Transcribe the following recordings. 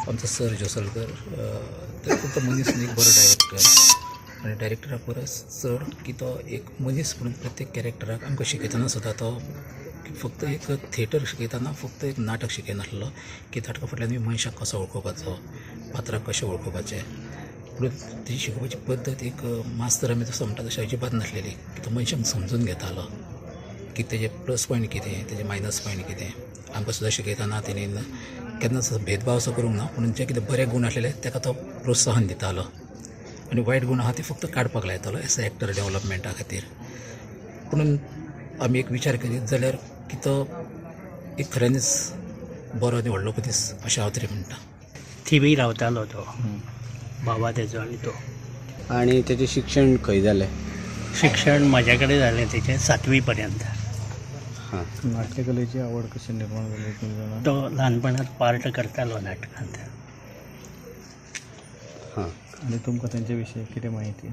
आमचो सर जोसलकर तो फक्त मनीस न्ही, एक बरो डायरेक्टर आनी डायरेक्टरा परस चड की तो एक मनीस म्हणून प्रत्येक कॅरेक्टराक आमकां शिकयतना सुद्दां तो फक्त एक थिएटर शिकयतना फक्त एक नाटक शिकयनासलो की नाटका फाटल्यान मनशाक कसो वळखुपाचो, पात्राक कशें वळखुपाचें. पूण ती शिकोवपाची पद्दत एक मास्तर आमी जसो म्हणटा तशें अजिबात नासलेली की तो मनशांक समजून घेतालो की तेजे प्लस पॉयंट कितें, तेजे मायनस पॉयंट कितें. आमकां सुद्दां शिकयतना तेणेन केन्नाच भेदभाव असो करूंक ना, पूण जे कितें बरे गूण आसलेले ताका तो प्रोत्साहन दितालो आनी वायट गूण आहा ते फक्त काडपाक लायतालो एज अ एक्टर डेवलपमेंटा खातीर. पूण आमी एक विचार करीत जाल्यार की तो एक खऱ्यांनीच बरो आनी व्हडलो मनीस अशें हांव तरी म्हणटा. थिवी रावतालो तो बाबा तेजो आनी तो. आनी तेजें शिक्षण खंय जालें? शिक्षण म्हाज्या कडेन जालें तेजें 7वी पर्यंत. हां. नाट्यकलेची आवड कशी निर्माण जाली तुमी जाणा? तो ल्हानपणांत पार्ट करतालो नाटकांत. हां. आनी तुमकां तेंचे विशीं कितें म्हायती?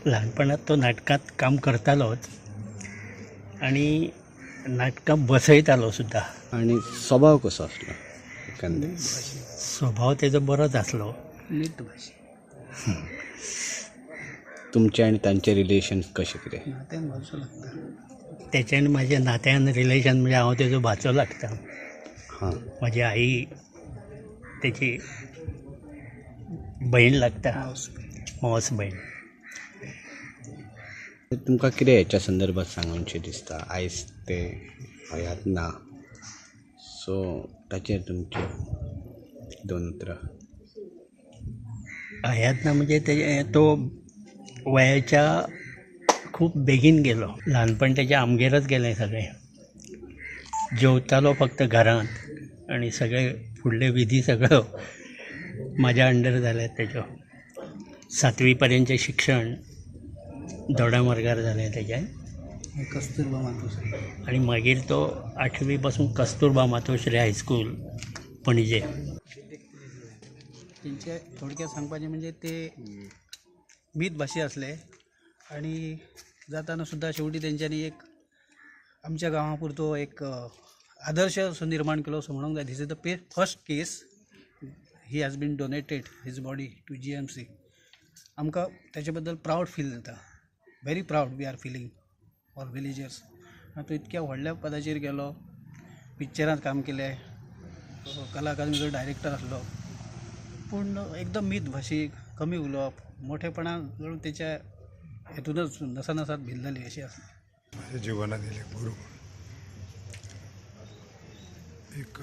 ल्हानपणांत तो नाटकांत काम करतालोच आनी नाटकां बसयतालो सुद्दां. आनी स्वभाव कसो आसलो एकांदरे? स्वभाव तेजो बरोच आसलो. तुमचें आनी तांचें रिलेशन कशें कितें? तेचें आनी म्हाजें नात्यान रिलेशन म्हणजे हांव तेजो भाचो लागता. हां. म्हाजी आई तेची भयण लागता, मावस भयण. तुमकां कितें हेच्या संदर्भात सांगूनशें दिसता? आयज ते हयात ना, सो ताचेर तुमचें दोन उतरां. हयात ना म्हणजे तेजें तो वयाच्या खूब बेगीन गेलो. ल्हानपण तेजें आमगेरच गेलें सगळें. जेवतालो फक्त घरांत आनी सगळे फुडले विधी सगळो म्हाज्या अंडर जाले तेज्यो. 7वी पर्यंतचें शिक्षण दोडामार्गार जालें तेजें. कस्तुरबा मातोश्री. आनी मागीर तो 8वी पासून कस्तुरबा मातोश्री हायस्कूल पणजे. तेंचे थोडक्यात सांगपाचें म्हणजे ते मीत भाशी आसले आनी जाताना सुद्दां शेवटी तेंच्यांनी एक आमच्या गांवा पुरतो एक आदर्श असो निर्माण केलो असो म्हणूंक जाय. This is the first case he has been donated his body to GMC. आमकां ताचे बद्दल प्रावड फील जाता. Very proud we are feeling for villagers. तो इतक्या व्हडल्या पदाचेर गेलो, पिक्चरांत काम केलें, कला अकादमीचो डायरेक्टर आसलो, पूण एकदम मीत भाशीक, कमी उलोवप, मोठेपणान तेच्या हेतूनच नसानसात भिल्लली अशी आसली. माझ्या जिवनात येयले गुरू एक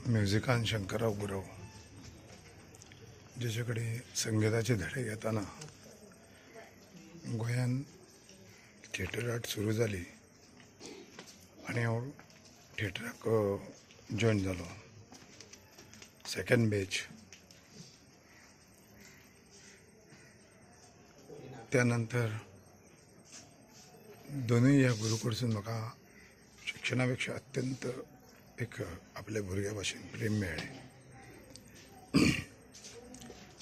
म्युजिकान शंकरराव गुरव, जेचे कडेन संगिताचे धडे घेतना गोंयान थिएटर आर्ट सुरू जाली आनी हांव थिएटराक जॉयन जालो. Second batch. त्या नंतर दोनूय ह्या गुरू कडसून म्हाका शिक्षणा पेक्षा अत्यंत एक आपल्या भुरग्या भाशेन प्रेम मेळ्ळें.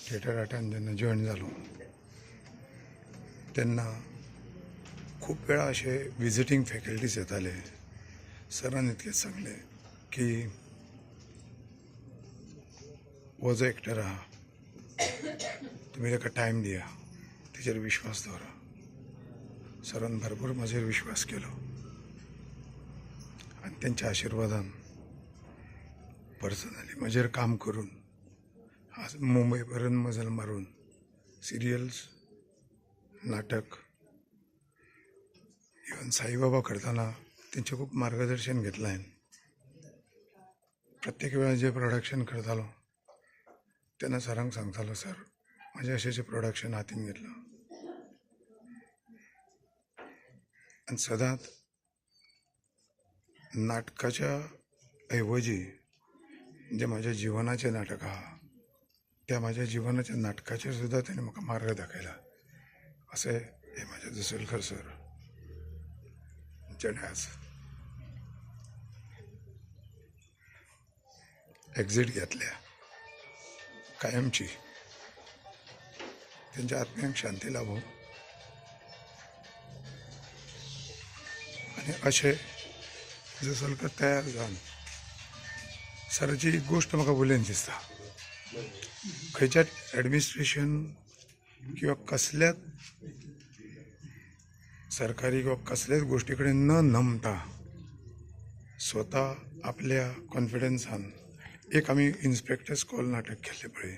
थिएटर आर्टान जेन्ना जॉयन जालो तेन्ना खूब वेळा अशे विजिटींग फॅकल्टीज येताले. सरान इतकेंच सांगलें की हो जो एक्टर आहा तुमी ताका टायम दिया, तेचेर विश्वास दवरा. सरान भरपूर म्हाजेर विश्वास केलो आनी तेंच्या आशिर्वादान पर्सनली म्हजेर काम करून आज मुंबय पर्यंत मजल मारून सिरियल्स, नाटक, इवन साईबाबा करतना तेंचें खूब मार्गदर्शन घेतलां हांवें. प्रत्येक वेळार जें प्रोडक्शन करतालो तेन्ना सरांक सांगतालो, सर म्हाजें अशें अशें प्रोडक्शन हातीन घेतलां. आनी सदांच नाटकाच्या ऐवजी जें म्हाज्या जिवनाचें नाटक आहा त्या म्हाज्या जिवनाच्या नाटकाचेर सुद्दां तेणें म्हाका मार्ग दाखयला. अशें हे म्हाजे जोसलकर सर, जेणे आज एक्झिट घेतल्या कायमची. तेंच्या आत्म्याक शांती लाभो आनी अशें जोसलकर तयार जावन सराची एक गोश्ट म्हाका उलयन दिसता, खंयच्याच एडमिनिस्ट्रेशन किंवा कसल्याच सरकारी किंवा कसल्याच गोश्टी कडेन न नमता स्वता आपल्या कॉन्फिडन्सान एक आमी इन्स्पेक्टर्स कॉल नाटक केल्लें पळय,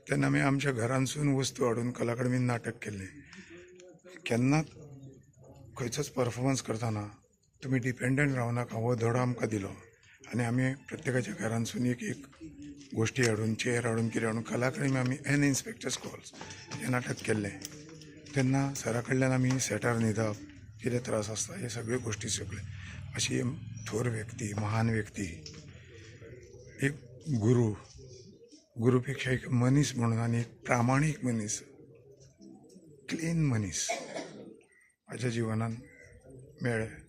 तेन्ना आमी आमच्या घरांतसून वस्तू हाडून कला अकादमीन नाटक केल्लें. केन्नाच खंयचोच परफॉर्मन्स करतना तुमी डिपेंडंट रावनाका हो धडो आमकां दिलो आनी आमी प्रत्येकाच्या घरांतसून एक एक गोश्टी हाडून, चेर हाडून, कितें हाडून कला अकादमी आमी एन इन्स्पेक्टर्स कॉल्स हें नाटक केल्लें. तेन्ना सरा कडल्यान आमी सेटार न्हिदप, कितें त्रास आसता हे सगळ्यो गोश्टी सगळे अशी थोर व्यक्ती, महान व्यक्ती, एक गुरू, गुरू पेक्षा एक मनीस म्हणून आनी एक प्रामाणीक मनीस, क्लीन मनीस म्हाज्या जिवनान मेळ्ळे.